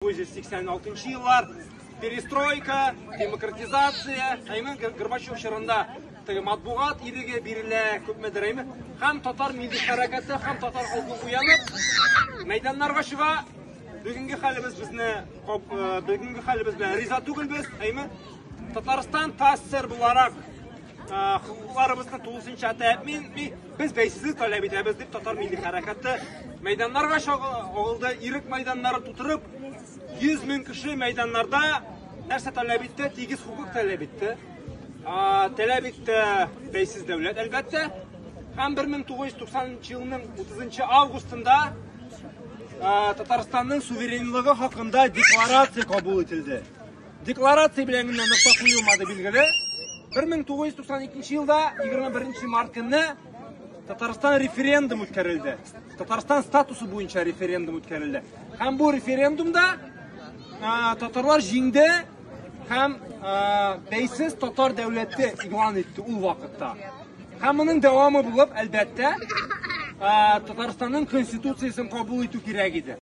1986 еллар, перестройка, демократизация, әйме, Горбачев чорында теге матбугат иреге бирелә, күпмедер, әйме, һәм татар милли хәрәкәте, һәм татар халкы уянып, мәйданнарга чыга. Бүгенге хәлебез безне, бүгенге хәлебез белән риза түгелбез, әйме. Татарстан ТАССР буларак хокукларыбызны тулысынча тәэмин итми, без бәйсезлек таләп итәбез дип татар милли хәрәкәте мәйданнарга чагылды, ирек мәйданнары тутырып, 100 мең кеше мәйданнарда нәрсә таләп итте? Тигез хокук таләп итте. Таләп итте бәйсез дәүләт, әлбәттә. Һәм 1990 елның 30 августында Татарстанның суверенлыгы хакында декларация кабул ителде. Декларация белән генә нокта куелмады, билгеле. 1992 елда 21 март көнне Татарстан референдум үткәрелде. Татарстан статусы буенча референдум үткәрелде. Һәм бу референдумда татарлар җиңде һәм бәйсез татар дәүләте игълан итте ул вакытта. Һәм моның дәвамы булып, әлбәттә, Татарстанның конституциясен кабул итү кирәк иде.